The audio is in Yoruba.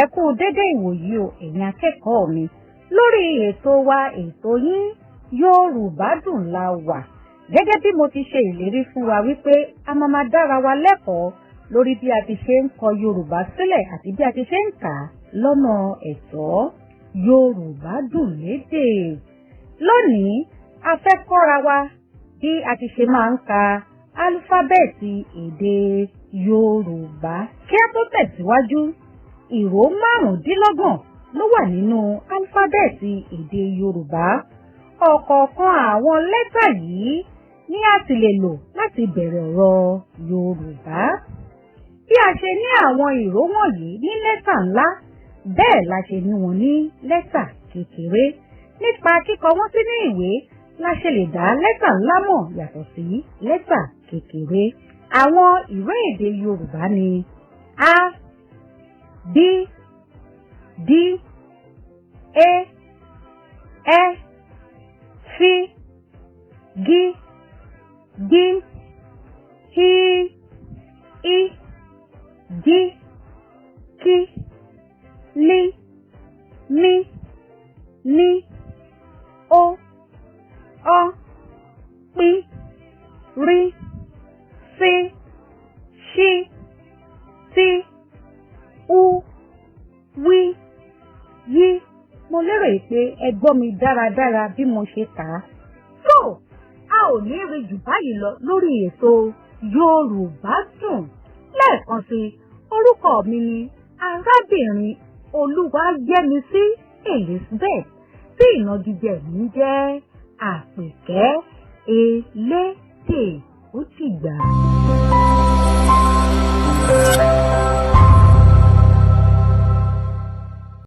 Ẹ kú dédé ìwòyí o, ẹ̀yin akẹ́kọ̀ọ́ mi. Lórí ètò wa, ètò yín, Yorùbá Dùn la wà. Gẹ́gẹ́ bí mo ti ṣe ìlérí fún wa wípé a máa máa dára wa lẹ́kọ̀ọ́ lórí bí a ti ṣe ń kọ Yorùbá sílẹ̀ àti bí a ti ṣe ń kà á lọ́nà ẹ̀tọ́. Yorùbá Dùn lédè. Lónìí, a fẹ́ kọ́ra wa bí a ti ṣe máa ń ka álúfábẹ́ẹ̀tì èdè Yorùbá. Kí a tó tẹ̀síwájú, ìró 25 ló wà nínú álúfábẹ́ẹ̀tì èdè Yorùbá. Ọ̀kọ̀ọ̀kan àwọn lẹ́tà yìí ní a sì lè lò láti bẹ̀rẹ̀ ọ̀rọ̀ Yorùbá. Bí a ṣe ní àwọn ìró wọ̀nyí ní lẹ́tà ńlá, bẹ́ẹ̀ la ṣe ní wọn ní lẹ́tà kékeré. Nípa kíkọ wọ́n sínú ìwé la ṣe lè dá lẹ́tà ńlá mọ̀ yàtọ̀ sí lẹ́tà kékeré. Àwọn ìró èdè Yorùbá ni A, B, D, E, Ẹ, F, G, G, H, I, J, K, L, M, N, O, Ọ, P, R, S, Ṣ, T, U, W, Y. Mo lérò pé ẹ gbọ́ mi dáradára bí mo ṣe kà á. Tó, a ò ní rí jù báyìí lọ lórí ètò Yorùbá Dùn. Lẹ́ẹ̀kan sí, orúkọ mi ni arábìnrin Olúwayẹmisí Elizabeth, tí ìnagijẹ mi jẹ́ Àpèkẹ́ Elédè. Ó ti gbà.